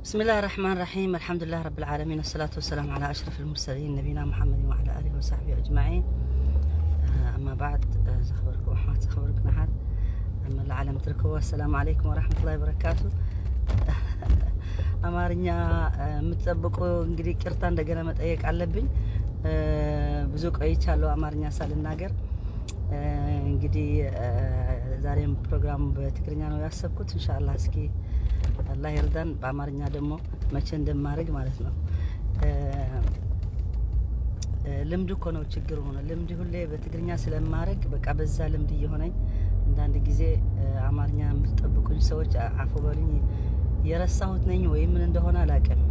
ብስምላህ ራሕማን ራሒም፣ ኣልሓምዱሊላህ ረብል ዓለሚን፣ ወሰላቱ ወሰላም ዓላ ኣሽረፍ ልሙርሰሊን ነቢና ሙሓመድን ወዓላ ኣሊሂ ወሳሕቢ ኣጅማዒን። ኣማ ባዕድ፣ ዘኽበርኩም ኣሕዋት፣ ዘኽበርኩም ኣሓት ኣብ መላእ ዓለም ትርከቡ፣ ኣሰላሙ ዓለይኩም ወራሕመቱላሂ ወበረካቱ። ኣማርኛ የምትጠብቁ እንግዲህ ይቅርታ እንደገና መጠየቅ አለብኝ። ብዙ ቆይቻለሁ አማርኛ ሳልናገር። እንግዲህ ዛሬም ፕሮግራም በትግርኛ ነው ያሰብኩት። እንሻላ እስኪ አላህ ይርዳን። በአማርኛ ደግሞ መቼ እንደማደርግ ማለት ነው። ልምድ እኮ ነው ችግር ሆነ። ልምድ ሁሌ በትግርኛ ስለማደርግ በቃ በዛ ልምድ እየሆነኝ አንዳንድ ጊዜ አማርኛ የምትጠብቁኝ ሰዎች አፉ በሉኝ። የረሳሁት ነኝ ወይ ምን እንደሆነ አላውቅም።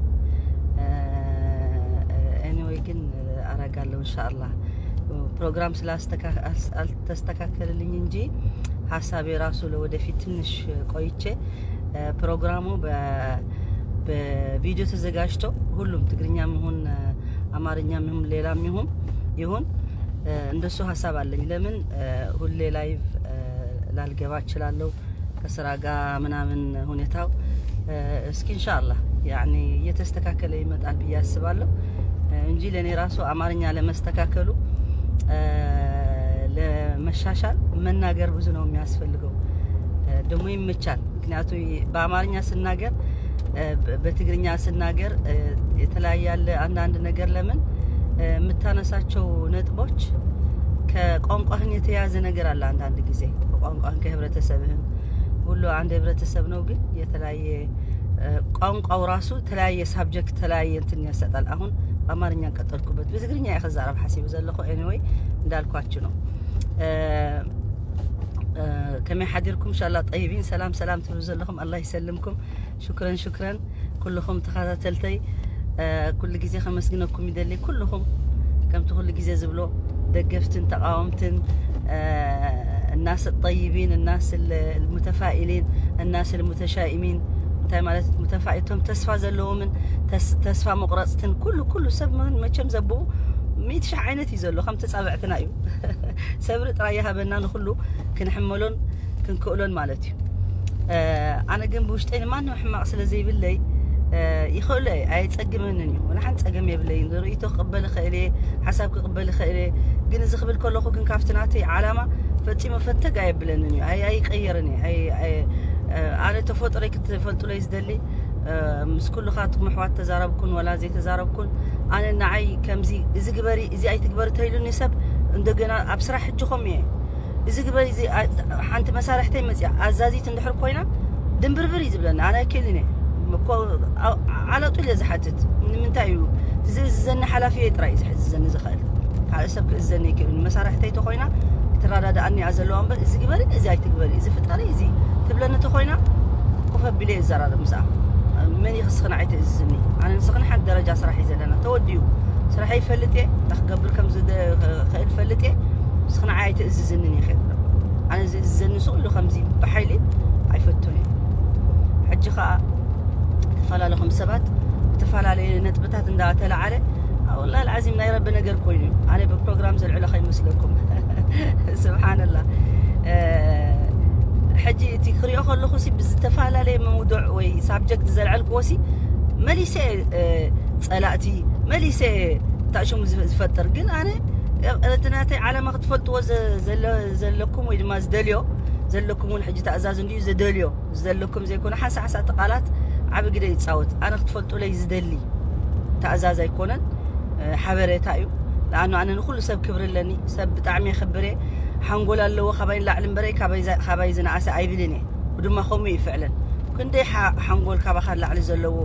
Anyway ግን አረጋለሁ እንሻላ። ፕሮግራም ስላልተስተካከልልኝ እንጂ ሀሳቤ ራሱ ለወደፊት ትንሽ ቆይቼ ፕሮግራሙ በቪዲዮ ተዘጋጅቶ ሁሉም ትግርኛም ይሁን አማርኛም ይሁን ሌላም ይሁን ይሁን እንደሱ ሀሳብ አለኝ። ለምን ሁሌ ላይቭ ላልገባ እችላለሁ ከስራ ጋር ምናምን ሁኔታው። እስኪ እንሻላ ያኔ እየተስተካከለ ይመጣል ብዬ አስባለሁ እንጂ ለእኔ ራሱ አማርኛ ለመስተካከሉ ለመሻሻል መናገር ብዙ ነው የሚያስፈልገው። ደግሞ ይመቻል። ምክንያቱ በአማርኛ ስናገር በትግርኛ ስናገር የተለያየ ያለ አንዳንድ ነገር ለምን የምታነሳቸው ነጥቦች ከቋንቋህን የተያያዘ ነገር አለ። አንዳንድ ጊዜ ከቋንቋህን ከህብረተሰብህን ሁሉ አንድ ህብረተሰብ ነው፣ ግን የተለያየ ቋንቋው ራሱ የተለያየ ሳብጀክት የተለያየ እንትን ያሰጣል። አሁን በአማርኛ ቀጠልኩበት ብትግርኛ የኸዛረብ ሓሲቡ ዘለኹ። Anyway እንዳልኳችሁ ነው። ከመይ ሓዲርኩም? እንሻላ ጠይቢን ሰላም ሰላም ትብሉ ዘለኹም ኣላ ይሰልምኩም። ሹክረን ሹክረን ኩልኹም ተኸታተልተይ ኩሉ ግዜ ከመስግነኩም ይደሊ። ኩልኹም ከምቲ ኩሉ ግዜ ዝብሎ ደገፍትን ተቃወምትን الناس الطيبين الناس المتفائلين الناس المتشائمين እንታይ ማለት ሙተፋኢቶም ተስፋ ዘለዎምን ተስፋ መቁረፅትን ኩሉ ኩሉ ሰብ መቸም ዘብኡ ሚእቲ ሽሕ ዓይነት እዩ ዘሎ። ከም ተፃብዕትና እዩ። ሰብሪ ጥራይ ይሃበና ንኩሉ ክንሕመሎን ክንክእሎን ማለት እዩ። ኣነ ግን ብውሽጠይ ንማንም ሕማቕ ስለ ዘይብለይ ይኽእሎ እየ፣ ኣይፀግመንን እዩ። ወላ ሓንቲ ፀገም የብለይን። ርእይቶ ክቕበል ይኽእል እየ፣ ሓሳብ ክቕበል ይኽእል እየ። ግን እዚ ክብል ከለኹ ግን ካብቲ ናተይ ዓላማ ፈፂሙ ፈተግ ኣየብለንን እዩ። ኣይቀየርን እየ። ኣነ ተፈጥሮይ ክትፈልጡለይ ዝደሊ ምስ ኩልኻትኩም ኣሕዋት ተዛረብኩን ወላ ዘይተዛረብኩን ኣነ ንዓይ ከምዚ እዚ ግበሪ እዚ ኣይትግበሪ ተይሉኒ ሰብ እንደገና ኣብ ስራሕ ሕጂ ከምኡ እየ። እዚ ግበሪ እዚ ሓንቲ መሳርሕተይ መፅያ ኣዛዚት እንድሕር ኮይና ድንብርብር እዩ ዝብለኒ። ኣነ ኣይክእልን እየ። ዓለጡ ኢለ ዝሓትት ንምንታይ እዩ? ዝእዝዘኒ ሓላፊየ ጥራይ እዩ ዝእዝዘኒ ዝኽእል። ካልእ ሰብ ክእዝዘኒ ይክእል። መሳርሕተይ ተኮይና ትረዳድኣኒ እያ ዘለዋ እምበር እዚ ግበሪ እዚ ኣይትግበሪ እዚ ፍጠሪ እዚ ትብለኒ ተኮይና ኮፍ ኣቢለ እየ ዝዘራረብ ምስኣ። መን እዩ ክስኽን ኣይትእዝዝኒ? ኣነ ንስኽን ሓንቲ ደረጃ ስራሕ እዩ ዘለና ተወዲኡ። ስራሕ ይፈልጥ እየ እንታይ ክገብር ከም ዝኽእል ፈልጥ እየ። ንስኽን ኣይትእዝዝንን ይኽእል ኣነ ዝእዝዘኒ ንሱ ኢሉ ከምዚ ብሓይሊ ኣይፈቱን እዩ። ሕጂ ከዓ ተፈላለኹም ሰባት ብተፈላለየ ነጥብታት እንዳተለዓለ ወላ ልዓዚም ናይ ረቢ ነገር ኮይኑ እዩ። ኣነ ብፕሮግራም ዘልዕሎ ከይመስለኩም ስብሓንላ። ሕጂ እቲ ክሪኦ ከለኹ ሲ ብዝተፈላለየ መውዱዕ ወይ ሳብጀክት ዘልዐልክዎ ሲ መሊሰ ጸላእቲ መሊሰ ታሽሙ ዝፈጥር ግን ኣነ እቲ ናተይ ዓላማ ክትፈልጥዎ ዘለኩም ወይ ድማ ዝደልዮ ዘለኩም እውን ሕጂ ተኣዛዝ እንድዩ ዘደልዮ ዘለኩም ዘይኮነ ሓንሳ ሓንሳእቲ ቃላት ዓቢ ግደ ይፃወት። ኣነ ክትፈልጡለይ ዝደሊ ተኣዛዝ ኣይኮነን ሓበሬታ እዩ። ንኣኑ ኣነ ንኩሉ ሰብ ክብሪ ኣለኒ። ሰብ ብጣዕሚ የኽብር እየ። ሓንጎል ኣለዎ ካባይ ንላዕሊ እምበረይ ካባይ ዝነኣሰ ኣይብልን እየ። ድማ ከምኡ ይፍዕለን። ክንደይ ሓንጎል ካባኻ ንላዕሊ ዘለዎ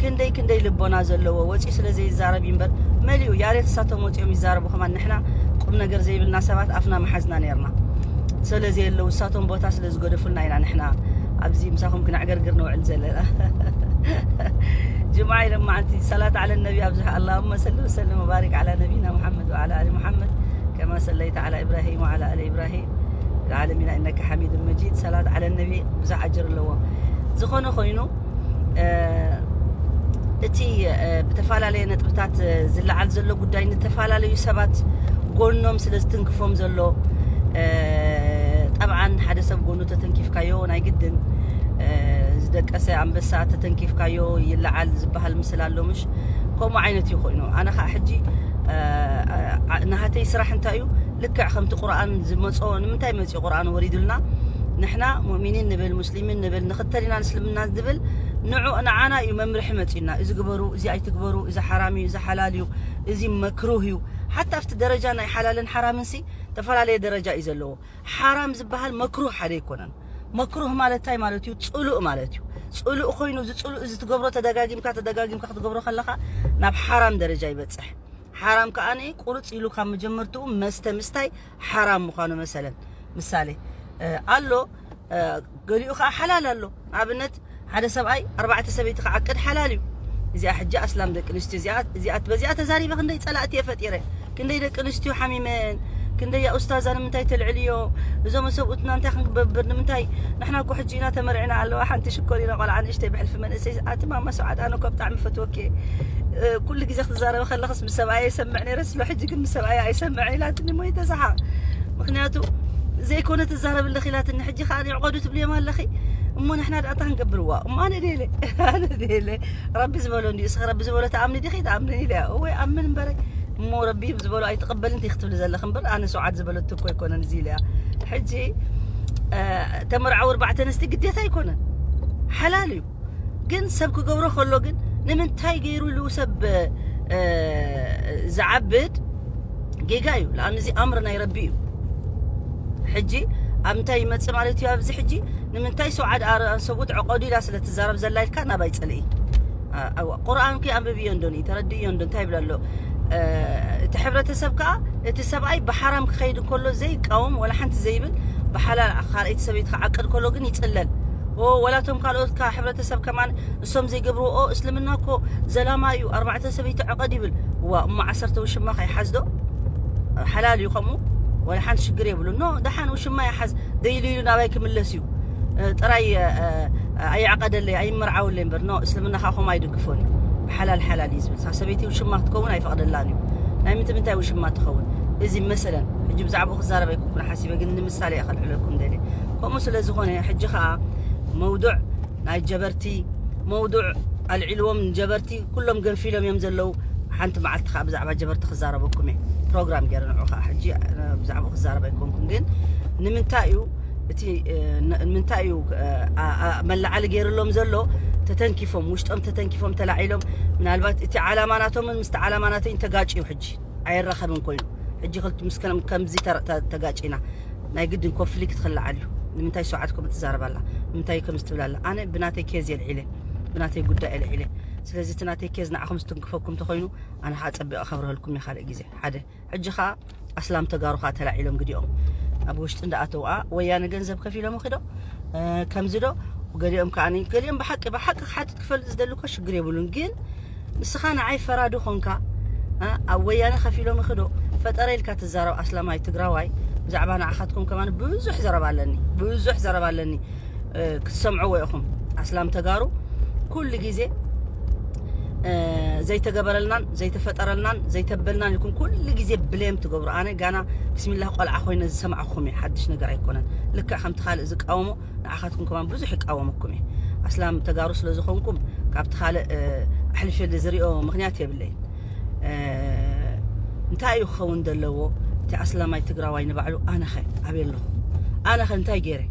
ክንደይ ክንደይ ልቦና ዘለዎ ወፂኡ ስለ ዘይዛረብ እዩ እምበር መሊኡ ያሬት እሳቶም ወፂኦም ይዛረቡ ከማን ንሕና ቁም ነገር ዘይብልና ሰባት ኣፍና መሓዝና ነርና። ስለ ዘየለዉ እሳቶም ቦታ ስለ ዝገደፉልና ኢና ንሕና ኣብዚ ምሳኹም ክነዕገርግር ንውዕል ዘለና። ጅምዓ ኢሎም መዓልቲ ሰላት ዓለ ነቢ ኣብዝሕ ኣላሁመ ሰሊ ወሰልም ወባሪክ ዓላ ነቢና ሙሓመድ ወዓላ ኣሊ ሙሓመድ ከማ ሰለይተ ዓላ ኢብራሂም ወዓላ ኣሊ ኢብራሂም ፊልዓለሚና ኢነካ ሓሚድ መጂድ። ሰላት ዓለ ነቢ ብዙሕ ኣጅር ኣለዎ። ዝኾነ ኮይኑ እቲ ብተፈላለየ ነጥብታት ዝለዓል ዘሎ ጉዳይ ንተፈላለዩ ሰባት ጎኖም ስለ ዝትንክፎም ዘሎ ጠብዓን ሓደ ሰብ ጎኑ ተተንኪፍካዮ ናይ ግድን ዝደቀሰ ኣንበሳ ተተንኪፍካዮ ይለዓል ዝበሃል ምስል ኣሎ ምሽ? ከምኡ ዓይነት እዩ ኮይኑ። ኣነ ከዓ ሕጂ ናሃተይ ስራሕ እንታይ እዩ? ልክዕ ከምቲ ቁርኣን ዝመፅኦ። ንምንታይ መፅኡ ቁርኣን ወሪዱልና? ንሕና ሙእሚኒን ንብል፣ ሙስሊሚን ንብል፣ ንኽተል ኢና ንስልምና ዝብል ንዑ ንዓና እዩ መምርሒ መፂኡና። እዚ ግበሩ፣ እዚ ኣይትግበሩ፣ እዚ ሓራም እዩ፣ እዚ ሓላል እዩ፣ እዚ መክሩህ እዩ። ሓታ ኣብቲ ደረጃ ናይ ሓላልን ሓራምን ሲ ዝተፈላለየ ደረጃ እዩ ዘለዎ። ሓራም ዝበሃል መክሩህ ሓደ ኣይኮነን። መክሩህ ማለት እንታይ ማለት እዩ? ፅሉእ ማለት እዩ። ፅሉእ ኮይኑ፣ እዚ ፅሉእ እዚ ትገብሮ፣ ተደጋጊምካ ተደጋጊምካ ክትገብሮ ከለኻ ናብ ሓራም ደረጃ ይበፅሕ። ሓራም ከዓ ቁርፅ ኢሉ ካብ መጀመርትኡ መስተ ምስታይ ሓራም ምዃኑ። መሰለን ምሳሌ ኣሎ፣ ገሊኡ ከዓ ሓላል ኣሎ። ንኣብነት ሓደ ሰብኣይ ኣርባዕተ ሰበይቲ ክዓቅድ ሓላል እዩ። እዚኣ ሕጂ ኣስላም ደቂ ኣንስትዮ እዚኣ በዚኣ ተዛሪበ ክንደይ ፀላእቲ እየ ፈጢረ፣ ክንደይ ደቂ ኣንስትዮ ሓሚመን፣ ክንደይ ያ ኡስታዛ ንምንታይ ተልዕልዮ? እዞም ሰብኡትና እንታይ ክንገብር? ንምንታይ ንሕና እኮ ሕጂ ኢና ተመርዕና ኣለዋ ሓንቲ ሽኮር ኢና ቆልዓ ንእሽተይ ብሕልፊ መንእሰይ ኣቲ ማማ ሰዓድ ኣነ እኮ ብጣዕሚ ፈትወኪ። ኩሉ ግዜ ክትዛረበ ከለኽስ ምስ ሰብኣየ ይሰምዕ ነይረ ስሎ ሕጂ ግን ምስ ሰብኣየ ኣይሰምዕን ኢላትኒ። ሞይ ተሰሓቕ። ምክንያቱ ዘይኮነ ትዛረብ ኣለኺ ኢላትኒ። ሕጂ ከዓ ዕቆዱ ትብልዮም ኣለኺ። እሞ ንሕና ደኣ እንታይ ክንገብርዋ? እሞ ኣነ ደለ ኣነ ደለ ረቢ ዝበሎ እንዲ እስኺ ረቢ ዝበሎ ተኣምኒ ዲኺ? ተኣምኒ ኢለ እወ ኣምን እምበረ። እሞ ረቢ ዝበሎ ኣይትቐበልን ዲኺ ክትብሊ ዘለኺ እምበር ኣነ ሰውዓት ዝበለቱ እኮ ኣይኮነን እዚ ኢለ። ሕጂ ተመርዓዊ ኣርባዕተ ኣንስቲ ግዴታ ኣይኮነን፣ ሓላል እዩ። ግን ሰብ ክገብሮ ከሎ ግን ንምንታይ ገይሩ ኢሉ ሰብ ዝዓብድ ጌጋ እዩ። ለኣን እዚ ኣምር ናይ ረቢ እዩ። ሕጂ ኣብ ምንታይ ይመፅእ ማለት እዩ? ኣብዚ ሕጂ ንምንታይ ሰውዓድ ኣረ ሰብኡት ዕቆዱ ኢላ ስለ ትዛረብ ዘላ ኢልካ ናባይ ፅልኢ? ቁርኣን ኪ ኣንብብዮ እንዶኒ ተረድእዮ እንዶ እንታይ ይብል ኣሎ? እቲ ሕብረተሰብ ከዓ እቲ ሰብኣይ ብሓራም ክኸይድ እንከሎ ዘይቃወም ወላ ሓንቲ ዘይብል፣ ብሓላል ካልኣይቲ ሰበይቲ ክዓቅድ ከሎ ግን ይፅለል። ወላቶም ካልኦት ከዓ ሕብረተሰብ ከማን እሶም ዘይገብርዎ እስልምና እኮ ዘላማ እዩ ኣርባዕተ ሰበይቲ ዕቐድ ይብል። ዋ እሞ ዓሰርተ ውሽማ ከይሓዝዶ ሓላል እዩ ከምኡ? ወላ ሓንቲ ሽግር የብሉ። ኖ ደሓን ውሽማ ይሓዝ ደይሉ ኢሉ ናባይ ክምለስ እዩ። ጥራይ ኣየዕቀደለይ ኣይመርዓውለይ እምበር ኖ እስልምና ከዓ ከምኡ ኣይድግፎን እዩ። ሓላል ሓላል እዩ ዝብል። እሳ ሰበይቲ ውሽማ ክትከውን ኣይፈቕደላን እዩ። ናይ ምንታይ ምንታይ ውሽማ ትኸውን? እዚ መሰለን ሕጂ ብዛዕባኡ ክዛረብ ኣይኮንኩን ሓሲበ፣ ግን ንምሳሌ እየ ከልዕለኩም ደልየ። ከምኡ ስለ ዝኾነ ሕጂ ከዓ መውዱዕ ናይ ጀበርቲ መውዱዕ ኣልዒልዎም ንጀበርቲ ኩሎም ገንፊሎም እዮም ዘለዉ። ሓንቲ መዓልቲ ከዓ ብዛዕባ ጀበርቲ ክዛረበኩም እየ ፕሮግራም ገይረ ንዑ ከዓ ሕጂ ብዛዕባኡ ክዛረብ ኣይኮንኩን። ግን ንምንታይ እዩ እቲ ንምንታይ እዩ መላዓሊ ገይርሎም ዘሎ? ተተንኪፎም ውሽጦም ተተንኪፎም ተላዒሎም ምናልባት እቲ ዓላማ ናቶምን ምስቲ ዓላማ ናተይን ተጋጭ እዩ። ሕጂ ኣይራኸብን ኮይኑ ሕጂ ክልቲ ምስ ከምዚ ተጋጭና ናይ ግድን ኮንፍሊክት ክለዓል እዩ። ንምንታይ ሰዓት ከምኡ ትዛረብ ኣላ? ንምንታይ ከምዚ ትብል ኣላ? ኣነ ብናተይ ኬዝ የልዒለ ብናተይ ጉዳይ የልዒለ። ስለዚ እቲ ናተይ ኬዝ ንዓኹም ዝትንክፈኩም ተኾይኑ ኣነ ከዓ ፀቢቐ ከብረህልኩም እየ ካልእ ግዜ ሓደ። ሕጂ ከዓ ኣስላም ተጋሩ ከዓ ተላዒሎም ግዲኦም ኣብ ውሽጢ እንዳኣተውኣ ወያነ ገንዘብ ከፊሎም ክዶ ከምዚ ዶ ገሊኦም ከዓ ገሊኦም ብሓቂ ብሓቂ ክሓትት ክፈልጥ ዝደሊ እኮ ሽግር የብሉን። ግን ንስኻ ንዓይ ፈራዲ ኾንካ ኣብ ወያነ ከፊሎም ክዶ ፈጠረ ኢልካ ትዛረብ ኣስላማይ ትግራዋይ። ብዛዕባ ንዓኻትኩም ከማን ብዙሕ ዘረባ ኣለኒ ብዙሕ ዘረባ ኣለኒ። ክትሰምዕዎ ኢኹም ኣስላም ተጋሩ ኩሉ ግዜ ዘይተገበረልናን ዘይተፈጠረልናን ዘይተበልናን ኢልኩም ኩሉ ግዜ ብሌም ትገብሩ። ኣነ ጋና ብስሚላህ ቆልዓ ኮይነ ዝሰማዕኹም እየ። ሓድሽ ነገር ኣይኮነን። ልክዕ ከምቲ ካልእ ዝቃወሞ ንዓኻትኩም ከማን ብዙሕ ይቃወመኩም እየ። ኣስላም ተጋሩ ስለ ዝኾንኩም ካብቲ ካልእ ኣሕልፌ ዝሪኦ ምክንያት የብለይን። እንታይ እዩ ክኸውን ዘለዎ? እቲ ኣስላማይ ትግራዋይ ንባዕሉ ኣነኸ ኣበይ ኣለኹ? ኣነኸ እንታይ ገይረ?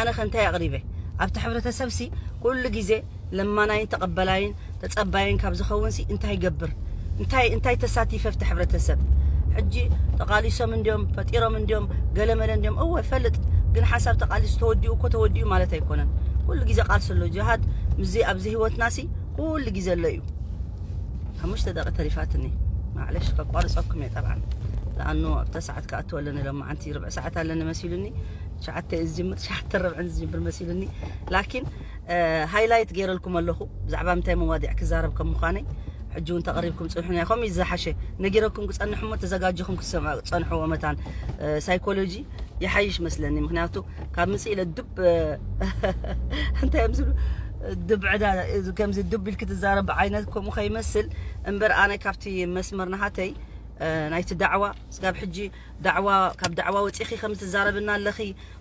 ኣነኸ እንታይ ኣቕሪበ? ኣብቲ ሕብረተሰብሲ ኩሉ ግዜ ለማናይን ተቐበላይን ተጸባይን ካብ ዝኸውን ሲ እንታይ ይገብር? እንታይ እንታይ ተሳቲፈ ኣብቲ ሕብረተሰብ? ሕጂ ተቓሊሶም እንዲዮም ፈጢሮም እንዲዮም ገለመለ እንዲዮም እወ ፈልጥ። ግን ሓሳብ ተቓሊሱ ተወዲኡ እኮ ተወዲኡ ማለት ኣይኮነን። ኩሉ ግዜ ቃልሲ ኣሎ። ጅሃድ ምዚ ኣብዚ ህይወትና ሲ ኩሉ ግዜ ኣሎ እዩ። ሓሙሽተ ደቂ ተሪፋትኒ ማዕለሽ ከቋርፀኩም እየ ጠብዓን። ለኣኑ ኣብተ ሰዓት ክኣትወለን ኢሎም መዓንቲ ርብዕ ሰዓት ኣለኒ መሲሉኒ። ትሽዓተ እዩ ዝጅምር ትሽዓተ ረብዕን ዝጅምር መሲሉኒ። ላኪን ሃይላይት ገይረልኩም ኣለኹ ብዛዕባ ምንታይ መዋዲዕ ክዛረብ ከም ምዃነይ። ሕጂ እውን ተቐሪብኩም ፅንሑና ኢኹም እዩ ዝሓሸ። ነጊረኩም ክፀንሕ እሞ ተዘጋጀኹም ክሰምዑ ፀንሕዎ መታን ሳይኮሎጂ ይሓይሽ መስለኒ። ምክንያቱ ካብ ምፅእ ኢለ ዱብ እንታይ እዮም ዝብሉ ድብ ዕዳ ከምዚ ዱብ ኢልክ ትዛረብ ዓይነት ከምኡ ከይመስል እምበር ኣነ ካብቲ መስመር ናሃተይ ናይቲ ዳዕዋ ስጋብ ሕጂ ዳዕዋ ካብ ዳዕዋ ወፂኺ ከም ትዛረብና ኣለኺ፣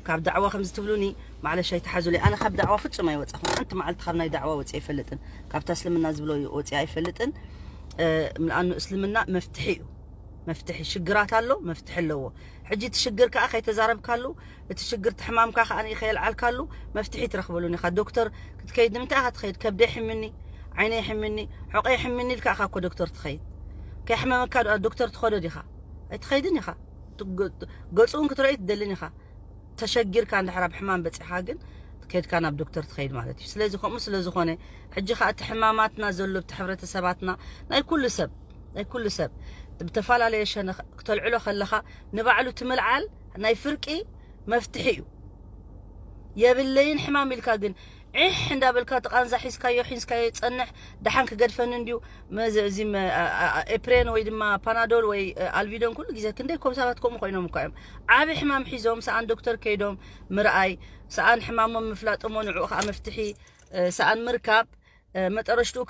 ካብ ዳዕዋ ከም ዝትብሉኒ ማዕለሽ ኣይትሓዙለይ። ኣነ ካብ ዳዕዋ ፍጹም ኣይወፃኹን። ሓንቲ መዓልቲ ካብ ናይ ዳዕዋ ወፂ ኣይፈልጥን፣ ካብታ እስልምና ዝብሎ ወፂ ኣይፈልጥን። ምልኣኑ እስልምና መፍትሒ እዩ። መፍትሒ ሽግራት ኣሎ፣ መፍትሒ ኣለዎ። ሕጂ እቲ ሽግር ከዓ ከይተዛረብካሉ እቲ ሽግር ትሕማምካ ከዓ ከየልዓልካሉ መፍትሒ ትረኽበሉን ኢኻ። ዶክተር ክትከይድ ንምንታይ ኢኻ ትኸይድ? ከብደ ይሕምኒ፣ ዓይነ ይሕምኒ፣ ሕቆ ይሕምኒ ኢልካ ኢኻ እኮ ዶክተር ትኸይድ። ከይሕመመካ ዶ- ዶክተር ትኸዶ ዲኻ? ኣይትኸይድን ኢኻ። ትገ- ገጹ እውን ክትርኢ ትደልን ኢኻ። ተሸጊርካ እንድሕር ኣብ ሕማም በፂኻ ግን ከድካ ናብ ዶክተር ትኸይድ ማለት እዩ። ስለዚ ከምኡ ስለ ዝኾነ ሕጂ ከዓ እቲ ሕማማትና ዘሎ እቲ ሕብረተሰባትና ናይ ኩሉ ሰብ ናይ ኩሉ ሰብ ብተፈላለየ ሸነኽ ክተልዕሎ ከለኻ ንባዕሉ ትምልዓል ናይ ፍርቂ መፍትሒ እዩ። የብለይን ሕማም ኢልካ ግን ዒሕ እንዳበልካ ተቓንዛ ሒዝካዮ ሒዝካዮ ይጸንሕ። ደሓን ክገድፈኒ እንድዩ። እዚ ኤፕሬን ወይ ድማ ፓናዶል ወይ ኣልቪዶን ኩሉ ግዜ ክንደይ ኮም ሰባት ከምኡ ኮይኖም እኳ እዮም። ዓቢ ሕማም ሒዞም ሰኣን ዶክተር ከይዶም ምርኣይ፣ ሰኣን ሕማሞም ምፍላጥ እሞ ንዕኡ ከዓ መፍትሒ ሰኣን ምርካብ። መጠረሽትኡ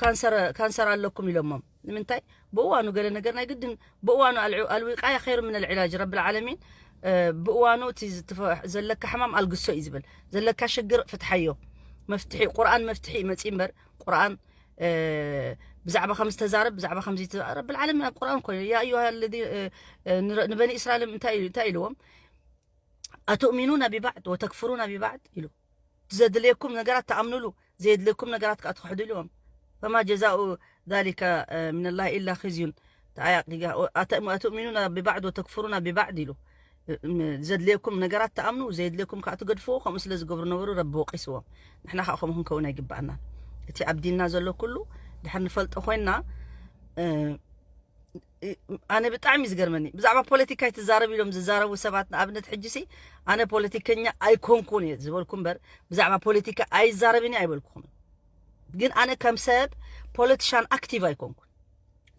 ካንሰር ኣለኩም ኢሎሞም። ንምንታይ? ብእዋኑ ገለ ነገር ናይ ግድን ብእዋኑ ኣልዊቃያ ኸይሩ ምን ልዕላጅ ረብል ዓለሚን። ብእዋኑ እቲ ዘለካ ሕማም ኣልግሶ እዩ ዝብል። ዘለካ ሽግር ፍትሓዮ። መፍትሒ ቁርኣን መፍትሒ ይመፅእ እምበር ቁርኣን ብዛዕባ ከም ዝተዛረብ ብዛዕባ ከምዚ ረብል ዓለሚን ኣብ ቁርኣን ኮይኑ ያ ኣዩሃ ለዚ ንበኒ እስራኤል እንታይ ኢልዎም? ኣትእሚኑና ቢባዕድ ወተክፍሩና ቢባዕድ ኢሉ። ዘድልየኩም ነገራት ተኣምኑሉ፣ ዘየድልየኩም ነገራት ከዓ ትኽሕዱ ኢልዎም። ፈማ ጀዛኡ ዛሊከ ሚነላሂ ኢላ ኺዝዩን። ኣትእሚኑና ቢባዕድ ወተክፍሩና ቢባዕድ ኢሉ። ዘድልየኩም ነገራት ተኣምኑ፣ ዘየድልየኩም ከዓ ትገድፍዎ። ከምኡ ስለ ዝገብሩ ነበሩ ረቢ ወቂስዎም። ንሕና ከዓ ከምኡ ክንከውን ኣይግባኣናን። እቲ ኣብ ዲንና ዘሎ ኩሉ ድሕር ንፈልጦ ኮይንና ኣነ ብጣዕሚ ዝገርመኒ ብዛዕባ ፖለቲካ ይትዛረብ ኢሎም ዝዛረቡ ሰባት ንኣብነት ሕጂ ሲ ኣነ ፖለቲከኛ ኣይኮንኩን እየ ዝበልኩ እምበር ብዛዕባ ፖለቲካ ኣይዛረብን እየ ኣይበልኩኹም። ግን ኣነ ከም ሰብ ፖለቲሻን ኣክቲቭ ኣይኮንኩን።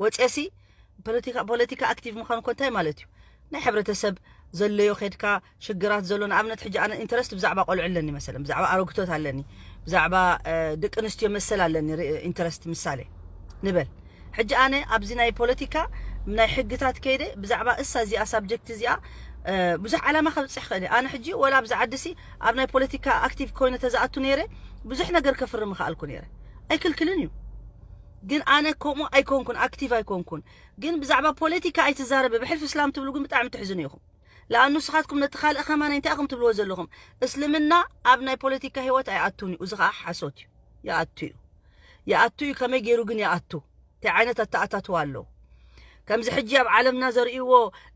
ወፅየ ሲ ፖለቲካ ፖለቲካ ኣክቲቭ ምዃን እኮ እንታይ ማለት እዩ? ናይ ሕብረተሰብ ዘለዮ ከድካ ሽግራት ዘሎ ንኣብነት ሕጂ ኣነ ኢንተረስት ብዛዕባ ቆልዑ ኣለኒ መሰለን ብዛዕባ ኣረግቶት ኣለኒ ብዛዕባ ደቂ ኣንስትዮ መሰል ኣለኒ ኢንተረስት ምሳሌ ንበል ሕጂ ኣነ ኣብዚ ናይ ፖለቲካ ናይ ሕግታት ከይደ ብዛዕባ እሳ እዚኣ ሳብጀክት እዚኣ ብዙሕ ዓላማ ከብፅሕ ክእል ኣነ ሕጂ ወላ ኣብዚ ዓዲ ሲ ኣብ ናይ ፖለቲካ ኣክቲቭ ኮይነ ተዝኣቱ ነይረ ብዙሕ ነገር ከፍርም ኸኣልኩ ነይረ ኣይክልክልን እዩ ግን ኣነ ከምኡ ኣይኮንኩን ኣክቲቭ ኣይኮንኩን ግን ብዛዕባ ፖለቲካ ኣይትዛረበ ብሕልፊ እስላም ትብሉ ግን ብጣዕሚ ትሕዝኑ ኢኹም ለኣኑ ንስኻትኩም ነቲ ካልእ ከማን እንታይ ኢኹም ትብልዎ ዘለኹም? እስልምና ኣብ ናይ ፖለቲካ ህይወት ኣይኣቱን እዩ። እዚ ከዓ ሓሶት እዩ። ይኣቱ እዩ። ይኣቱ እዩ። ከመይ ገይሩ ግን ይኣቱ? እንታይ ዓይነት ኣተኣታትዋ ኣለዎ? ከምዚ ሕጂ ኣብ ዓለምና ዘርእይዎ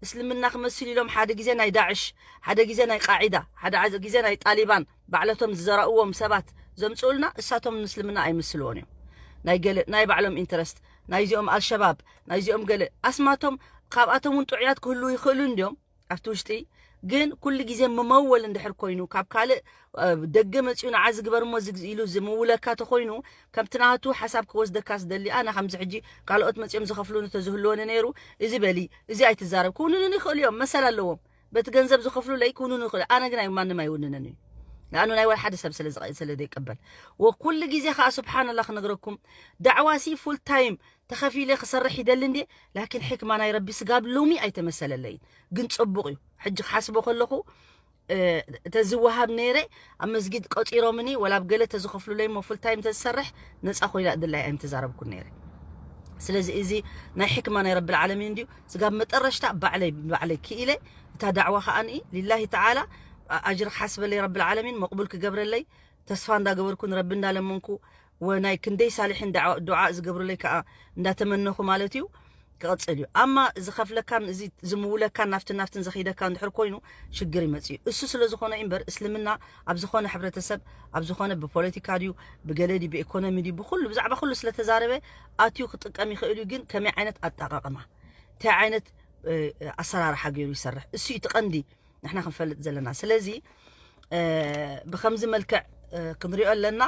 እስልምና ክመስል ኢሎም ሓደ ግዜ ናይ ዳዕሽ፣ ሓደ ግዜ ናይ ቃዒዳ፣ ሓደ ግዜ ናይ ጣሊባን ባዕለቶም ዝዘራእዎም ሰባት ዘምፅኡልና እሳቶም ንእስልምና ኣይምስልዎን እዮም። ናይ ገለ ናይ ባዕሎም ኢንተረስት ናይዚኦም ኣልሸባብ ናይዚኦም ገለ ኣስማቶም ካብኣቶም እውን ጥዑያት ክህልዉ ይኽእሉ እንድዮም ኣብቲ ውሽጢ ግን ኩሉ ግዜ መመወል እንድሕር ኮይኑ ካብ ካልእ ደገ መፅኡ ንዓ ዝግበር እሞ ኢሉ ዝምውለካ ተኮይኑ ከምቲ ናቱ ሓሳብ ክወስደካ ዝደሊ ኣነ ከምዚ ሕጂ ካልኦት መፅኦም ዝኸፍሉኒ ተዝህልወኒ ነይሩ እዚ በሊ እዚ ኣይትዛረብ ክውንኑኒ ይኽእሉ እዮም መሰል ኣለዎም በቲ ገንዘብ ዝኸፍሉለይ ክውንኑ ይኽእሉ ኣነ ግን ማንም ኣይውንነን እዩ ንኣኑ ናይ ወላ ሓደ ሰብ ስለ ዘይቀበል ወኩሉ ግዜ ከዓ ስብሓንላ ክነግረኩም ዳዕዋ ሲ ፉል ታይም ተኸፊለ ክሰርሕ ይደሊ እንዴ ላኪን ሕክማ ናይ ረቢ ስጋብ ሎሚ ኣይተመሰለለይን ግን ፅቡቕ እዩ ሕጂ ክሓስቦ ከለኹ ተዝወሃብ ነይረ ኣብ መስጊድ ቆፂሮምኒ ወላ ኣብ ገለ ተዝኸፍሉለይ ሞ ፉል ታይም ተዝሰርሕ ነፃ ኮይና እድላይ ኣይምተዛረብኩን ነይረ ስለዚ እዚ ናይ ሕክማ ናይ ረቢ ዓለሚን እንድዩ ስጋብ መጠረሽታ ባዕለይ ባዕለይ ክኢለ እታ ዳዕዋ ከዓኒ ሊላሂ ተዓላ ኣጅሪ ክሓስበለይ ረቢ ዓለሚን መቕቡል ክገብረለይ ተስፋ እንዳገበርኩ ንረቢ እንዳለመንኩ ወናይ ክንደይ ሳልሒን ዱዓ ዝገብሩለይ ከዓ እንዳተመነኹ ማለት እዩ ክቕፅል እዩ ኣማ ዝኸፍለካን እዚ ዝምውለካን ናፍትን ናፍትን ዘኺደካ እንድሕር ኮይኑ ሽግር ይመፅ እዩ እሱ ስለ ዝኾነ እምበር እስልምና ኣብ ዝኾነ ሕብረተሰብ ኣብ ዝኾነ ብፖለቲካ ድዩ ብገለ ድዩ ብኢኮኖሚ ድዩ ብኩሉ ብዛዕባ ኩሉ ስለተዛረበ ኣትዩ ክጥቀም ይኽእል እዩ ግን ከመይ ዓይነት ኣጠቃቕማ እንታይ ዓይነት ኣሰራርሓ ገይሩ ይሰርሕ እሱ እዩ ትቐንዲ ንሕና ክንፈልጥ ዘለና ስለዚ ብከምዚ መልክዕ ክንሪኦ ኣለና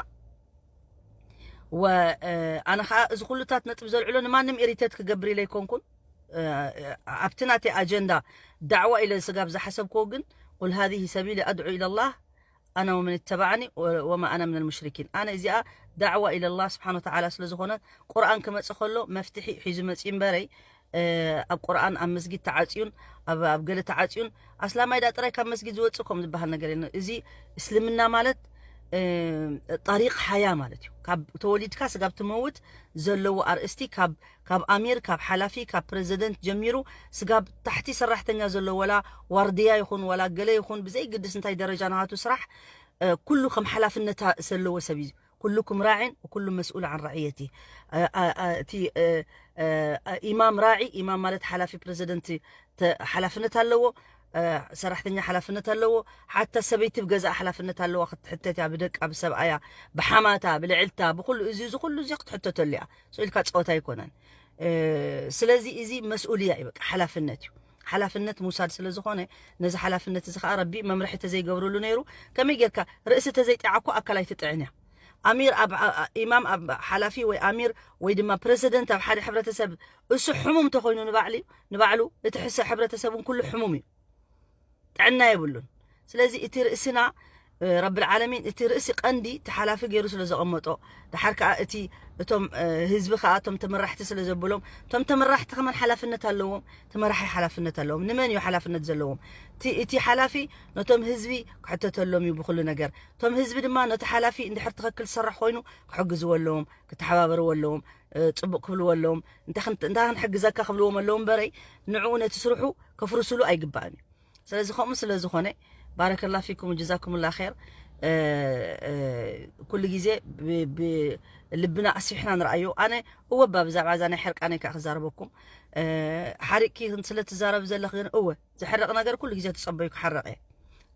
ኣነ ከዓ እዚ ኩሉታት ነጥቢ ዘልዕሎ ንማንም ኢሪቴት ክገብር ኢለ ኣይኮንኩን ኣብቲ ናተይ ኣጀንዳ ዳዕዋ ኢለ ስጋብ ዝሓሰብክዎ ግን ቁል ሃዚህ ሰቢሊ ኣድዑ ኢለላህ ኣነ ወመን ተባዕኒ ወማ ኣነ ምን ልሙሽሪኪን ኣነ እዚኣ ዳዕዋ ኢለላህ ስብሓን ወተዓላ ስለዝኾነ ቁርኣን ክመፅ ከሎ መፍትሒ ሒዙ መፂ እምበረይ ኣብ ቁርኣን ኣብ መስጊድ ተዓፅዩን ኣብ ገለ ተዓፅዩን ኣስላማይ ዳ ጥራይ ካብ መስጊድ ዝወፅእ ከም ዝበሃል ነገር የለን። እዚ እስልምና ማለት ጠሪቅ ሓያ ማለት እዩ። ካብ ተወሊድካ ስጋብ ትመውት ዘለዎ ኣርእስቲ ካብ ካብ ኣሚር ካብ ሓላፊ ካብ ፕረዚደንት ጀሚሩ ስጋብ ታሕቲ ሰራሕተኛ ዘሎ ወላ ዋርድያ ይኹን ወላ ገለ ይኹን ብዘይግድስ እንታይ ደረጃ ናሃቱ ስራሕ ኩሉ ከም ሓላፍነታ ዘለዎ ሰብ እዩ። ኩልኩም ራዕን ኩሉ መስኡል ዓን ራዕየቲ። እቲ ኢማም ራዒ ኢማም ማለት ሓላፊ ፕረዚደንት ሓላፍነት ኣለዎ። ሰራሕተኛ ሓላፍነት ኣለዎ። ሓታ ሰበይቲ ብገዛእ ሓላፍነት ኣለዋ ክትሕተት እያ ብደቃ ብሰብኣያ ብሓማታ ብልዕልታ ብኩሉ እዚ እዚ ኩሉ እዚ ክትሕተተሉ እያ። ስኢልካ ፀወታ ኣይኮነን። ስለዚ እዚ መስኡልያ እዩ በቃ ሓላፍነት እዩ። ሓላፍነት ምውሳድ ስለ ዝኾነ ነዚ ሓላፍነት እዚ ከዓ ረቢ መምርሒ ተዘይገብርሉ ነይሩ። ከመይ ጌርካ ርእሲ ተዘይጢዓ እኮ ኣካል ኣይትጥዕን እያ። ኣሚር ኣብ ኢማም ኣብ ሓላፊ ወይ ኣሚር ወይ ድማ ፕረዚደንት ኣብ ሓደ ሕብረተሰብ እሱ ሕሙም ተኮይኑ ንባዕሉ ንባዕሉ እቲ ሕሰ ሕብረተሰብን ኩሉ ሕሙም እዩ። ጥዕና የብሉን። ስለዚ እቲ ርእስና ረብል ዓለሚን እቲ ርእሲ ቀንዲ ተሓላፊ ገይሩ ስለ ዘቐመጦ ድሓር ከዓ እቲ እቶም ህዝቢ ከዓ እቶም ተመራሕቲ ስለ ዘብሎም እቶም ተመራሕቲ ከመን ሓላፍነት ኣለዎም። ተመራሒ ሓላፍነት ኣለዎም። ንመን እዩ ሓላፍነት ዘለዎም? እቲ ሓላፊ ነቶም ህዝቢ ክሕተተሎም እዩ ብኩሉ ነገር። እቶም ህዝቢ ድማ ነቲ ሓላፊ እንድሕር ትኽክል ዝሰርሕ ኮይኑ ክሕግዝዎ ኣለዎም፣ ክተሓባበርዎ ኣለዎም፣ ፅቡቅ ክብልዎ ኣለዎም። እንታይ ክንሕግዘካ ክብልዎም ኣለዎም በረይ ንዕኡ ነቲ ስርሑ ከፍርስሉ ኣይግባእን እዩ። ስለዚ ከምኡ ስለ ዝኾነ ባረከላ ፊኩም ጀዛኩምላ ር። ኩሉ ግዜ ልብና ኣስፊሕና ንርኣዮ። ኣነ እወ ባ ብዛዕባ እዛ ናይ ሕርቃነይ ከዓ ክዛረበኩም። ሓሪቅኪ ስለ ትዛረብ ዘለኽ ግን እወ ዝሕረቕ ነገር ኩሉ ግዜ ትጸበዩ ክሓረቕ እየ።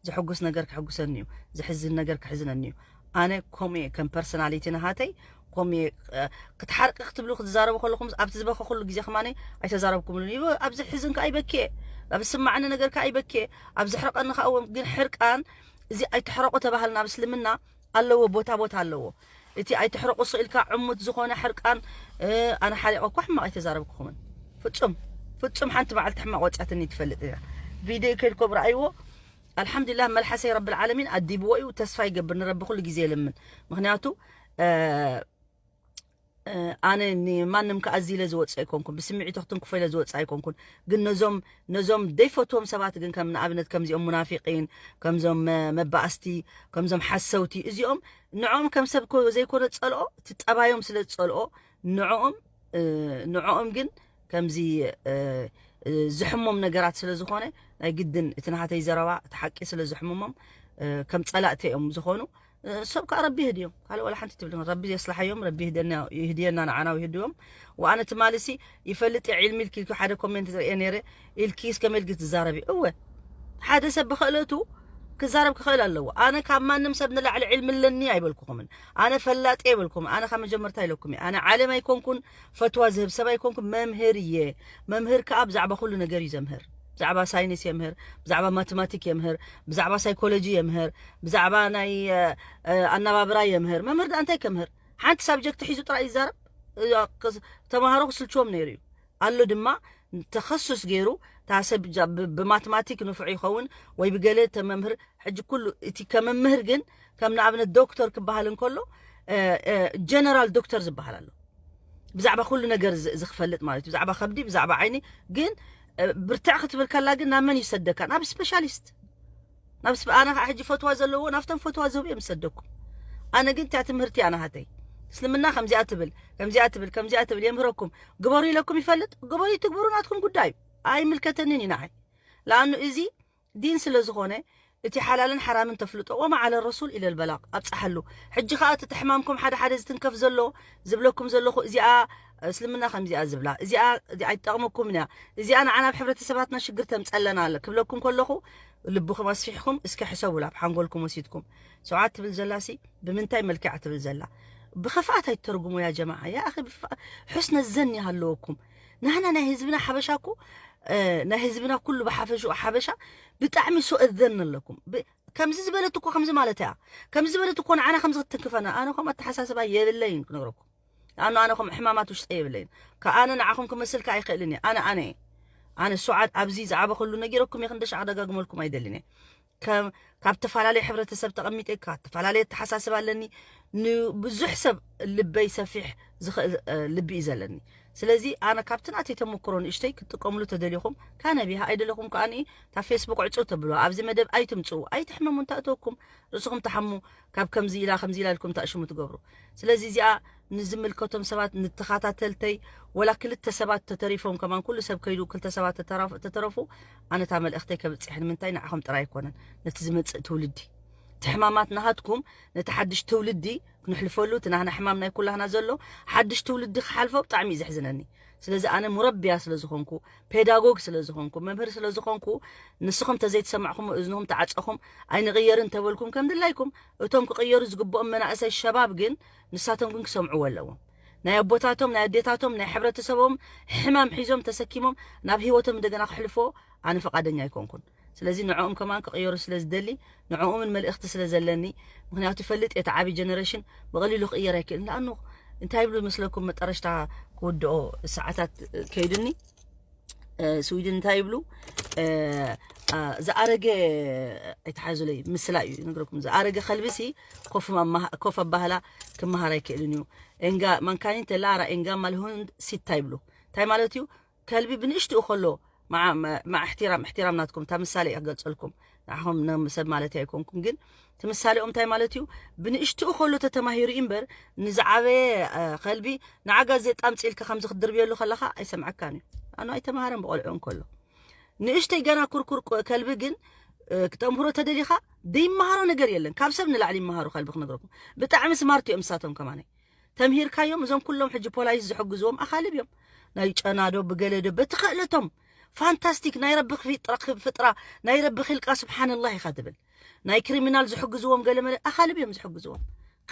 ዝሕጉስ ነገር ክሕጉሰኒ እዩ። ዝሕዝን ነገር ክሕዝነኒ እዩ። ኣነ ከምኡ እየ ከም ፐርሶናሊቲ ናሃተይ ከምኡ እየ። ክትሓርቂ ክትብሉ ክትዛረቡ ከለኹም ኣብቲ ዝበኸ ኩሉ ግዜ ከማነ ኣይተዛረብኩምሉን እዩ። ኣብዚ ሕዝን ከዓ ይበኪ እየ። ኣብ ዝስማዓኒ ነገር ከዓ ይበኪ እየ። ኣብ ዝሕረቐኒ ከዓ እወ ግን ሕርቃን እዚ ኣይትሕረቑ ተባሃልና ኣብ እስልምና ኣለዎ ቦታ ቦታ ኣለዎ። እቲ ኣይትሕረቑ ስኢልካ ዕሙት ዝኾነ ሕርቃን ኣነ ሓሪቐ እኳ ሕማቕ ኣይተዛረብኩኹምን። ፍጹም ፍጹም ሓንቲ መዓልቲ ሕማቕ ወፅያትኒ ትፈልጥ እያ። ቪድዮ ከድኮ ብረኣይዎ ኣልሓምዱሊላህ መልሓሰይ ረብል ዓለሚን ኣዲብዎ እዩ። ተስፋ ይገብር ንረቢ ኩሉ ግዜ የለምን። ምክንያቱ ኣነ ንማንም ከኣዚ ኢለ ዝወፅእ ኣይኮንኩን፣ ብስምዒት ክትንክፎ ኢለ ዝወፅእ ኣይኮንኩን። ግን ነዞም ነዞም ደይፈትዎም ሰባት ግን ከም ንኣብነት ከምዚኦም ሙናፊቂን ከምዞም መባእስቲ ከምዞም ሓሰውቲ እዚኦም ንዕኦም ከም ሰብ ዘይኮነ ዝፀልኦ እቲ ጠባዮም ስለ ዝፀልኦ ንዕኦም ንዕኦም ግን ከምዚ ዝሕሞም ነገራት ስለ ዝኾነ ናይ ግድን እቲ ናሃተይ ዘረባ እቲ ሓቂ ስለ ዝሕምሞም ከም ፀላእቲ እዮም ዝኾኑ። ሰብ ከዓ ረቢ ይህድዮም ካልእ ዋላ ሓንቲ ትብል ረቢ የስላሓዮም ረቢ ይህድየና ንዓና ይህድዮም። ወኣነ ትማልሲ ይፈልጥ ዕልሚ ኢልኪ ኢልኪ ሓደ ኮሜንት ዝርአ ነይረ ኢልኪ እስከ መልጊ ትዛረቢ እወ ሓደ ሰብ ብክእለቱ ክዛረብ ክኽእል ኣለዎ። ኣነ ካብ ማንም ሰብ ንላዕሊ ዕልሚ ኣለኒ ኣይበልኩኹምን። ኣነ ፈላጢ ኣይበልኩም። ኣነ ካብ መጀመርታ ኢለኩም እየ። ኣነ ዓለም ኣይኮንኩን ፈትዋ ዝህብ ሰብ ኣይኮንኩን መምህር እየ። መምህር ከዓ ብዛዕባ ኩሉ ነገር እዩ ዘምህር። ብዛዕባ ሳይንስ የምህር፣ ብዛዕባ ማቴማቲክ የምህር፣ ብዛዕባ ሳይኮሎጂ የምህር፣ ብዛዕባ ናይ ኣናባብራ የምህር። መምህር ዳ እንታይ ከምህር ሓንቲ ሳብጀክት ሒዙ ጥራይ ይዛረብ። ተምሃሮ ክስልችዎም ነይሩ እዩ ኣሎ ድማ ተኸሱስ ገይሩ ታሰብ ብማትማቲክ ንፉዕ ይኸውን ወይ ብገለ ተመምህር ሕጂ ኩሉ እቲ ከመምህር ግን ከም ንኣብነት ዶክተር ክበሃል እንከሎ ጀነራል ዶክተር ዝበሃል ኣሎ። ብዛዕባ ኩሉ ነገር ዝክፈልጥ ማለት ብዛዕባ ከብዲ ብዛዕባ ዓይኒ ግን ብርትዕ ክትብል ከላ ግን ናብ መን ይሰደካ ናብ ስፔሻሊስት ናብስ ኣነ ከዓ ሕጂ ፈትዋ ዘለዎ ናብቶም ፈትዋ ዝህቡ እዮም ዝሰደኩም። ኣነ ግን እቲያ ትምህርቲ ኣናሃተይ እስልምና ከምዚኣ ትብል ከምዚኣ ትብል ከምዚኣ ትብል የምህረኩም ግበሩ ኢለኩም ይፈልጥ ግበሩ ይትግበሩ ናትኩም ጉዳይ ኣይምልከተንን እዩ ንዓይ። ለኣኑ እዚ ዲን ስለ ዝኾነ እቲ ሓላልን ሓራምን ተፍልጦ ወማ ዓለ ረሱል ኢለ ልበላቕ ኣብፀሓሉ። ሕጂ ከዓ እቲ ተሕማምኩም ሓደ ሓደ ዝትንከፍ ዘሎ ዝብለኩም ዘለኹ እዚኣ እስልምና ከምዚኣ ዝብላ እዚኣ ኣይትጠቕመኩም እያ እዚኣ ንዓና ኣብ ሕብረተሰባትና ሽግር ተምፀለና ኣለ ክብለኩም ከለኹ ልብኹም ኣስፊሕኩም እስከ ሕሰቡላ ኣብ ሓንጎልኩም ወሲድኩም ሰውዓት ትብል ዘላሲ ብምንታይ መልክዕ ትብል ዘላ ብኸፍኣት ኣይትተርጉሞ ያ ጀማዓ ያ ኣኺ ሕስነ ዘን ይሃለወኩም ናህና ናይ ህዝብና ሓበሻ እኮ ናይ ህዝብና ኩሉ ብሓፈሽኡ ሓበሻ ብጣዕሚ ሱእ ዘን ኣለኩም ከምዚ ዝበለት እኮ ከምዚ ማለት እያ ከምዚ ዝበለት እኮ ንዓና ከምዚ ክትትንክፈና ኣነ ከም ኣተሓሳስባ የብለይን ክነግረኩም ኣነ ኣነ ከም ሕማማት ውሽጠ የብለይን ከኣነ ንዓኹም ክመስልካ ኣይኽእልን እየ ኣነ ኣነ ኣነ ሱዓት ኣብዚ ዝዓበ ከሉ ነጊረኩም እየ ክንደ ሻዕ ደጋግመልኩም ኣይደልን እየ ካብ ተፈላለየ ሕብረተሰብ ተቐሚጠ ካብ ተፈላለየ ኣተሓሳስብ ኣለኒ ንብዙሕ ሰብ ልበይ ሰፊሕ ዝኽእል ልቢ እዩ ዘለኒ ስለዚ ኣነ ካብቲ ናተይ ተመክሮ ንእሽተይ ክትጥቀምሉ ተደሊኹም ካነ ቢሃ ኣይደለኹም ከኣ እታ ፌስቡክ ዕጹ ተብሎ ኣብዚ መደብ ኣይትምጽኡ ኣይትሕመሙ እንታእተወኩም ርእስኹም ተሓሙ ካብ ከምዚ ኢላ ከምዚ ኢላ ኢልኩም ታእሽሙ ትገብሩ ስለዚ እዚኣ ንዝምልከቶም ሰባት ንተኸታተልተይ ወላ ክልተ ሰባት ተተሪፎም ከማን ኩሉ ሰብ ከይዱ ክልተ ሰባት ተተረፉ ኣነታ መልእኽተይ ከብጽሕ ንምንታይ ንዓኹም ጥራይ ኣይኮነን ነቲ ዝመጽእ ትውልዲ እቲ ሕማማት ናሃትኩም ነቲ ሓድሽ ትውልዲ ክንሕልፈሉ እቲ ናህና ሕማም ናይ ኩላህና ዘሎ ሓድሽ ትውልዲ ክሓልፎ ብጣዕሚ እዩ ዘሕዝነኒ ስለዚ ኣነ ሙረብያ ስለ ዝኾንኩ ፔዳጎግ ስለ ዝኾንኩ መምህር ስለ ዝኾንኩ ንስኹም ተዘይተሰማዕኹም እዝንኹም ተዓፀኹም ኣይንቕየርን ተበልኩም ከም ድላይኩም እቶም ክቕየሩ ዝግብኦም መናእሰይ ሸባብ ግን ንሳቶም ግን ክሰምዕዎ ኣለዎም ናይ ኣቦታቶም ናይ ኣዴታቶም ናይ ሕብረተሰቦም ሕማም ሒዞም ተሰኪሞም ናብ ህይወቶም እንደገና ክሕልፎ ኣነ ፈቃደኛ ኣይኮንኩን ስለዚ ንዕኦም ከማን ክቕየሩ ስለ ዝደሊ ንዕኦምን መልእኽቲ ስለ ዘለኒ ምክንያቱ ይፈልጥ እቲ ዓብዪ ጀነሬሽን ብቐሊሉ ክቕየር ኣይክእልን ንኣኑ እንታይ ይብሉ መስለኩም መጠረሽታ ክውድኦ ሰዓታት ከይድኒ ስዊድን እንታይ ይብሉ ዝኣረገ ኣይተሓዙለይ ምስላ እዩ ነግረኩም ዝኣረገ ከልብሲ ኮፍ ኣባህላ ክመሃር ኣይክእልን እዩ እንጋ ማንካኒ ተላራ እንጋ ማልሁን ሲታ ይብሉ እንታይ ማለት እዩ ከልቢ ብንእሽትኡ ከሎ ማዓ እሕትራም እሕትራም ናትኩም እታ ምሳሌ እያ ክገልፀልኩም ንዓኹም ሰብ ማለት ኣይኮንኩም ግን እቲ ምሳሌኦም እንታይ ማለት እዩ ብንእሽትኡ ከሎ ተተማሂሩ እዩ እምበር ንዝዓበየ ከልቢ ንዓ ጋዜጣ ኣምፅኢልካ ከምዚ ክትድርብየሉ ከለካ ኣይሰምዐካን እዩ ኣኑ ኣይተማሃረን ብቆልዑ እንከሎ ንእሽተይ ገና ኩርኩር ከልቢ ግን ክተምህሮ ተደሊኻ ዘይመሃሮ ነገር የለን ካብ ሰብ ንላዕሊ ይመሃሩ ከልቢ ክነግረኩም ብጣዕሚ ስማርት እዮም ንሳቶም ከማነይ ተምሂርካዮም እዞም ኩሎም ሕጂ ፖላይስ ዝሕግዝዎም ኣኻልብ እዮም ናይ ጨናዶ ብገለዶ በቲ ክእለቶም ፋንታስቲክ ናይ ረቢ ፍጥራ ናይ ረቢ ክልቃ ስብሓንላህ ኢኻ ትብል ናይ ክሪሚናል ዝሕግዝዎም ገለመለ ኣኻልብ እዮም ዝሕግዝዎም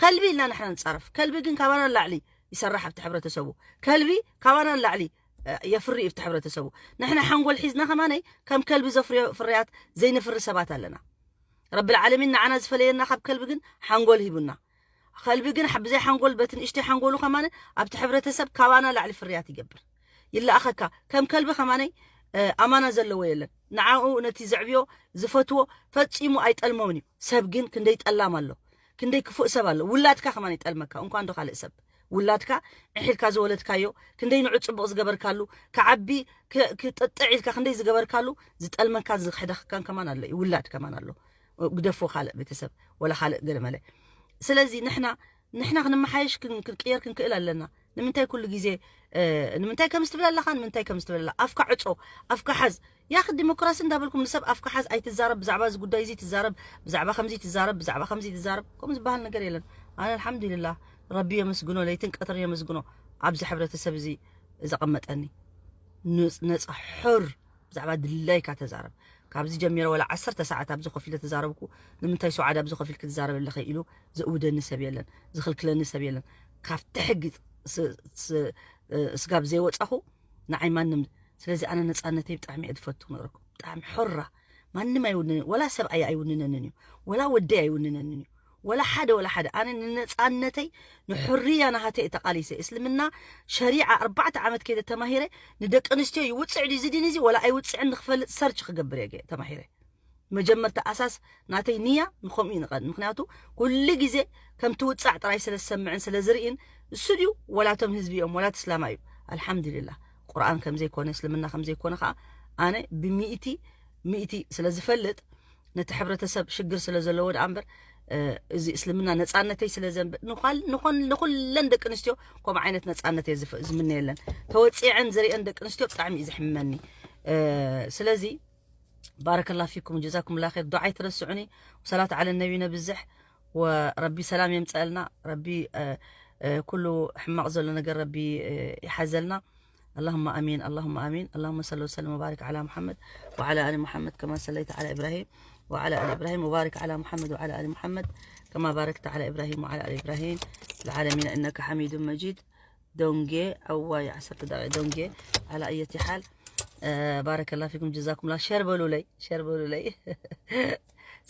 ከልቢ ኢልና ንሕና ንፃረፍ ከልቢ ግን ካባና ላዕሊ ይሰራሕ ኣብቲ ሕብረተሰቡ ከልቢ ካባና ላዕሊ የፍሪ እዩ ኣብቲ ሕብረተሰቡ ንሕና ሓንጎል ሒዝና ከማነይ ከም ከልቢ ዘፍርዮ ፍርያት ዘይነፍሪ ሰባት ኣለና ረቢ ዓለሚን ንዓና ዝፈለየና ካብ ከልቢ ግን ሓንጎል ሂቡና ከልቢ ግን ብዘይ ሓንጎል በቲ ንእሽተይ ሓንጎሉ ከማነ ኣብቲ ሕብረተሰብ ካባና ላዕሊ ፍርያት ይገብር ይለኣኸካ ከም ከልቢ ከማነይ ኣማና ዘለዎ የለን ንዓኡ ነቲ ዘዕብዮ ዝፈትዎ ፈጺሙ ኣይጠልሞምን እዩ ሰብ ግን ክንደይ ጠላም ኣሎ ክንደይ ክፉእ ሰብ ኣሎ ውላድካ ከማን ይጠልመካ እንኳን ዶ ካልእ ሰብ ውላድካ ዕሒልካ ዝወለድካዮ ክንደይ ንዑ ጽቡቕ ዝገበርካሉ ክዓቢ ክጥጥዕ ኢልካ ክንደይ ዝገበርካሉ ዝጠልመካን ዝክሕደኽካን ከማን ኣሎ እዩ ውላድ ከማን ኣሎ ግደፎ ካልእ ቤተሰብ ወላ ካልእ ገለመለ ስለዚ ንሕና ንሕና ክንመሓየሽ ክንቅየር ክንክእል ኣለና ንምንታይ ኩሉ ግዜ ንምንታይ ከምዚ ትብል ኣለኻ ንምንታይ ከምዚ ትብል ኣላ ኣፍካ ዕጾ ኣፍካ ሓዝ ያኽ ዲሞክራሲ እንዳበልኩም ንሰብ ኣፍካ ሓዝ ኣይትዛረብ ብዛዕባ እዚ ጉዳይ እዚ ትዛረብ ብዛዕባ ከምዚ ትዛረብ ብዛዕባ ከምዚ ትዛረብ ከምኡ ዝበሃል ነገር የለን ኣነ ኣልሓምዱሊላህ ረቢ የመስግኖ ለይትን ቀትርን የመስግኖ ኣብዚ ሕብረተሰብ እዚ ዘቐመጠኒ ነፃ ሕር ብዛዕባ ድላይካ ተዛረብ ካብዚ ጀሚረ ወላ ዓሰርተ ሰዓት ኣብዚ ኮፍ ኢለ ተዛረብኩ ንምንታይ ሰዓት ኣብዚ ኮፍ ኢልክ ትዛረብ ኣለኸ ኢሉ ዘእውደኒ ሰብ የለን ዝኽልክለኒ ሰብ የለን ካብቲ ሕጊ ስጋብ ዘይወፃኹ ንዓይ ማንም ስለዚ ኣነ ነፃነተይ ብጣዕሚ እየ ዝፈቱ ክነግረኩም ብጣዕሚ ሕራ ማንም ኣይውንንን ወላ ሰብኣይ ኣይውንነንን እዩ ወላ ወደይ ኣይውንነንን እዩ ወላ ሓደ ወላ ሓደ ኣነ ንነፃነተይ ንሕርያ ናሃተይ እየ ተቃሊሰ እስልምና ሸሪዓ ኣርባዕተ ዓመት ከይደ ተማሂረ ንደቂ ኣንስትዮ ይውፅዕ ድዩ ዝድን እዚ ወላ ኣይውፅዕን ንክፈልጥ ሰርች ክገብር እየ ተማሂረ መጀመርታ ኣሳስ ናተይ ንያ ንከምኡ እዩ ንቐን ምክንያቱ ኩሉ ግዜ ከም ትውፃዕ ጥራይ ስለ ዝሰምዕን ስለ ዝርእን እሱ ድዩ ወላቶም ህዝቢ እዮም ወላት እስላማ እዩ ኣልሓምዱልላ ቁርኣን ከም ዘይኮነ እስልምና ከም ዘይኮነ ከዓ ኣነ ብሚእቲ ሚእቲ ስለ ዝፈልጥ ነቲ ሕብረተሰብ ሽግር ስለ ዘለዎ ደኣ እምበር እዚ እስልምና ነፃነተይ ስለ ዘንብ ንኳል ንኾን ንኩለን ደቂ ኣንስትዮ ከምኡ ዓይነት ነፃነት እየ ዝምነየለን ተወፂዐን ዝርእን ደቂ ኣንስትዮ ብጣዕሚ እዩ ዝሕመኒ ስለዚ ባረከላ ፊኩም ጀዛኩም ላ ር ዱዓ ኣይትረስዑኒ ወሰላት ዓለ ነቢ ነብዝሕ ወረቢ ሰላም የምፀአልና ረቢ ኩሉ ሕማቕ ዘሎ ነገር ረቢ ይሓዘልና اللهم امين اللهم امين اللهم صل وسلم وبارك على محمد وعلى ال محمد كما صليت على ابراهيم وعلى ال ابراهيم وبارك على محمد وعلى ال محمد كما باركت على ابراهيم وعلى ال ابراهيم في العالمين انك حميد مجيد ዶንጌ ኣዋይ ዓሰርተ ደቂቕ ዶንጌ على أية حال بارك الله فيكم جزاكم الله ሸር በሉለይ ሸር በሉለይ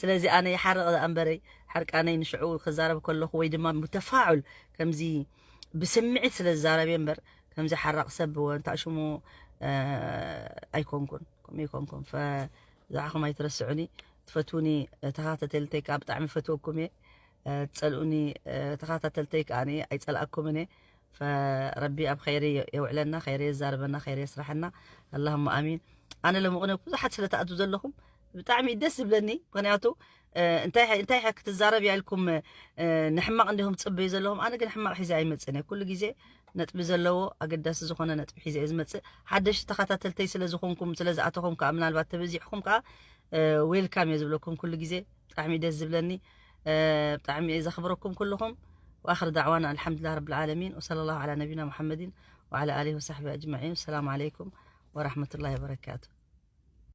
ስለዚ ኣነ ይሓርቕ ዝኣ እምበረይ ሓርቃነይ ንሽዑ ክዛረብ ከለኹ ወይ ድማ ብተፋዑል ከምዚ ብስምዒት ስለ ዝዛረብ እየ እምበር ከምዚ ሓራቕ ሰብ ወንታ ሽሙ ኣይኮንኩን ከምኡ ኣይኮንኩን ዝዓኹም ኣይትረስዑኒ ትፈትውኒ ተኸታተልተይ ከዓ ብጣዕሚ ፈትወኩም እየ ትፀልኡኒ ተኸታተልተይ ከዓ ኣይፀልኣኩምን እየ ፈረቢ ኣብ ኸይሪ የውዕለና፣ ኸይሪ የዛርበና፣ ኸይሪ የስራሐና። ኣላሁማ ኣሚን። ኣነ ሎሚ ቅነ ብዙሓት ስለ ትኣትዉ ዘለኹም ብጣዕሚ ደስ ዝብለኒ። ምኽንያቱ እንታይ እንታይ ክትዛረብ ኢልኩም ንሕማቕ እንዲኹም ትጽበዩ ዘለኹም። ኣነ ግን ሕማቕ ሒዘ ኣይመጽእን እየ። ኩሉ ግዜ ነጥቢ ዘለዎ ኣገዳሲ ዝኾነ ነጥቢ ሒዘ እየ ዝመጽእ። ሓደሽቲ ተኸታተልተይ ስለ ዝኾንኩም፣ ስለ ዝኣተኹም ከዓ፣ ምናልባት ተበዚሕኩም ከዓ ዌልካም እየ ዝብለኩም ኩሉ ግዜ። ብጣዕሚ ደስ ዝብለኒ። ብጣዕሚ እየ ዘኽብረኩም ኩልኹም። وآخر دعوانا الحمد لله رب العالمين، وصلى الله على نبينا محمد وعلى آله وصحبه أجمعين. السلام عليكم ورحمة الله وبركاته.